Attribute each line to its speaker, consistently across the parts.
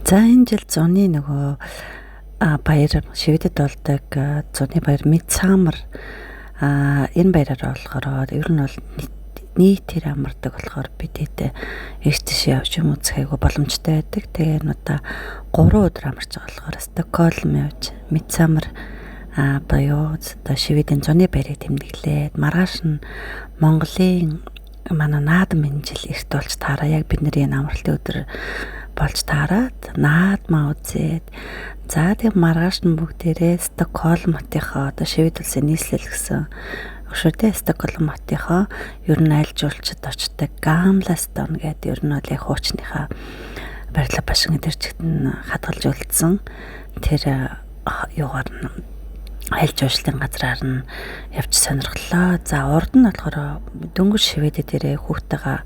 Speaker 1: За, энэ жил зуны нөгөө баяр, Шведэд болдог зуны баяр Midsummer, энэ баяраар болохоор ер нь бол нийтээр амардаг болохоор бид хэд ийш тийш явж юм үзэх айгүй боломжтой байдаг. Тэгээ энэ удаа 3 өдөр амарч байгаа болохоор Стокгольм явж Midsummer буюу одоо Шведийн зуны баярыг тэмдэглээд, маргааш нь Монголын манай наадам энэ жил эрт болж таараа, яг бидний энэ амралтын өдөр болж таарад наадмаа үзээд, за тэг маргааш нь бүгдээрээ Стокгольм хотынхоо, одоо Швед улсын нийслэл гэсэн өшөөтэй Стокгольм хотынхоо ер нь аль жуулчид очдог Gamla Stan гэдэг, ер нь бол яг хуучныхаа барилга башин тэр чигт нь хадгалж үлдсэн тэр юугаар нь аль жуулчлалын газраар нь явж сонирхлоо. За, урд нь болохоор дөнгөж Шведэд ирээ хүүхдтэйгээ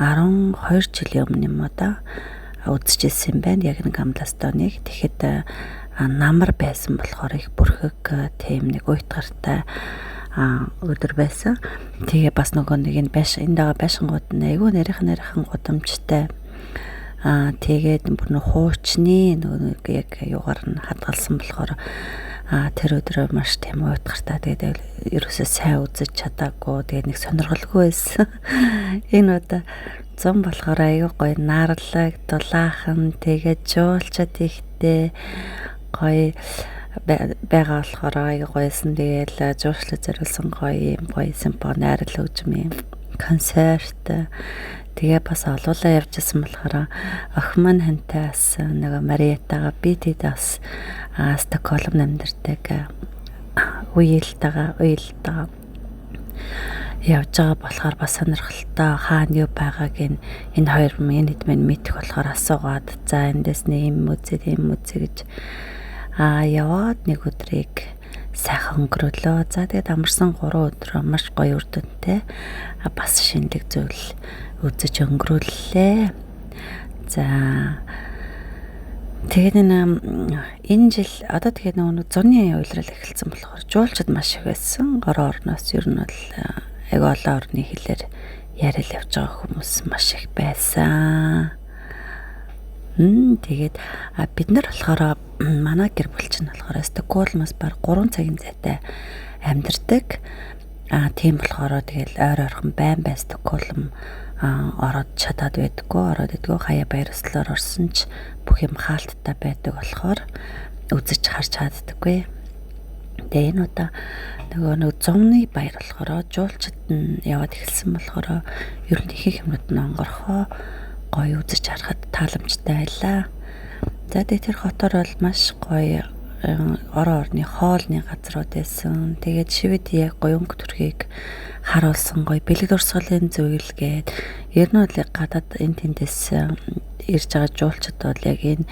Speaker 1: 12 жилийн өмнө юм уу да үзчихсэн юм байна. Яг нэг Gamla Stan-ыг. Тэгэхэд намар байсан болохоор их бүрхэг, тийм нэг уйтгартай өдөр байсан. Тэгээ бас нөгөө нэг энэ байш энд байгаа байшингууд нь айгүй нарийнхан нарийнхан гудамжтай. Тэгээд бүр нөх хуучны нөгөө нэг яг юугаар нь хадгалсан болохоор тэр өдрөө маш тийм уйтгартай. Тэгээд ерөөсөө сайн үзэж чадаагүй. Тэгээд нэг сонирхолгүй байсан. Энэ удаа зун болохоор айгүй гоё наарлаг, дулаахан, тэгээд жуулчид ихтэй гоё байгаа болохоор айгүй гоёсэн. Тэгээл жуулчлал зориулсан гоё юм гоё симфони арил хөгжмийн концерт. Тэгээ бас олуулаа явж исэн болохоор охин маань хантай бас нөгөө Мариатагаа, би тэд бас Стокгольмд амьдардаг үеэлтэйгээ явж байгаа болохоор бас сонирхолтой, хаана юу байгааг энэ хоёр энэ хэд мэн мэдэх болохоор асуугаад, за эндээс нэг юм үзээ, юм үзээ гэж яваад нэг өдрийг сайхан өнгөрөөлөө. За, тэгээд амарсан 3 өдрөө маш гоё үр дүнтэй бас шинэлэг зүйл үзэж өнгөрүүллээ. За, тэгээд энэ жил одоо тэгээд нөгөө зуны улирал эхэлсэн болохоор жуулчид маш их байсан. Орон орноос ер нь бол айгүй олон орны хэлээр яриад явж байгаа хүмүүс маш их байсан. Тэгээд бид нар болохоор, манай гэр бүл чинь болохоор Стокгольмоос бараг 3 цагийн зайтай амьдардаг. Тийм болохоор тэгэл ойр ойрхон байн байн Стокгольм ороод чадаад байдаггүй, ороод идэггүй. Хаяа баяр ёслолоор орсон ч бүх юм хаалттай байдаг болохоор үзэж харж чаддаггүй. Тэгээ энэ удаа нөгөө нэг зуны баяр болохоор жуулчид нь яваад эхэлсэн болохоор ер нь ихэнх юмнууд нь онгорхоо гоё үзэж харахад тааламжтай байлаа. За, тэгээ тэр хотоор бол маш гоё орон орны хоолны газрууд байсан. Тэгээд Швед яг гоё өнгө төрхийг харуулсан гоё бэлэг дурсгалын зүйл гээд ер нь бол гадаад энэ тэндээс ирж байгаа жуулчид бол яг энэ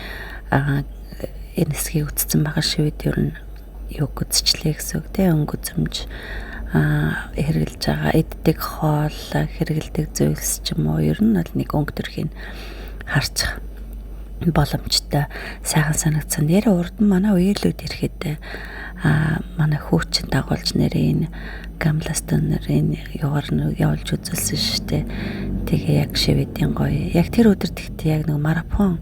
Speaker 1: хэсгийг үзсэн байгаа. Швед ер нь юг үзчихлээ гэсэн үг те, өнгө үзэмж хэрэглэж байгаа иддэг хоол, хэрэглэдэг зүйлс ч юм уу, ер нь бол нэг өнгө төрхийг харчих боломжтой, сайхан санагдсан. Нэрээ урд нь манай үеэлүүд ирэхэд манай хүүчин дагуулж нэрээ энэ Gamla Stan нэрийн юугаар нь явуулж үзүүлсэн шүү дээ. Тэгээ яг Шведийн гоё. Яг тэр өдөр тэгтээ яг нэг марафон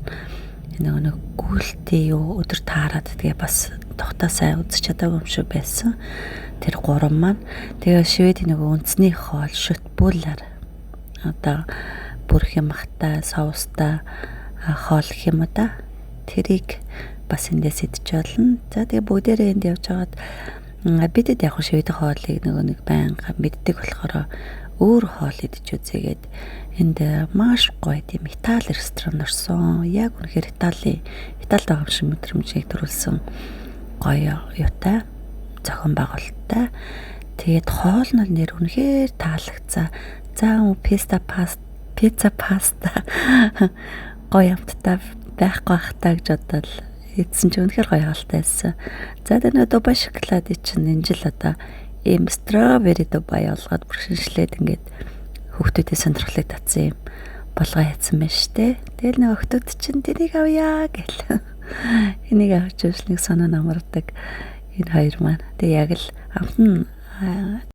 Speaker 1: нөгөө нэг гүйлтийн юу өдөр таарад тэгээ бас тухтаа сайн үзэж чадаагүй юм шиг байсан. Тэр гурван маань. Тэгээ Шведийн нөгөө үндэсний хоол köttbullar, одоо бүрх юмхтай соустай хоол гэх юм уу да. Тэрийг бас эндээс идэж болно. За, тэгээ бүгдээрээ энд явж байгаад бидэд яг шведийн хоолыг нөгөө нэг байнга мэддэг болохоор өөр хоол идэж үзээгээд энд маш гоё тийм Итали ресторан орсон. Яг үнэхээр Италид байгаа юм шиг мэдрэмжийг төрүүлсэн гоё юутай зохион байгуулалттай. Тэгээд хоол нь нэр үнэхээр таалагдсан. За, писта паст пицца паста гоё амттай байхгүй бах та гэж бодоод идсэн чи үнэхээр гоё хоолтой байсан. За, тэгээ нөгөө Дубай шоколадыг чинь энэ жил одоо ийм strawberry Дубай болгоод бүр шинэчлээд ингээд хүүхдүүдийн сонирхлыг татсан юм болгоо хийсэн байна штэ. Тэгэл нэг охтууд чинь тэрийг авъя гэл. Энийг авч ирж нэг санаа намардаг энэ хоёр маань. Тэгээ яг л амт нь.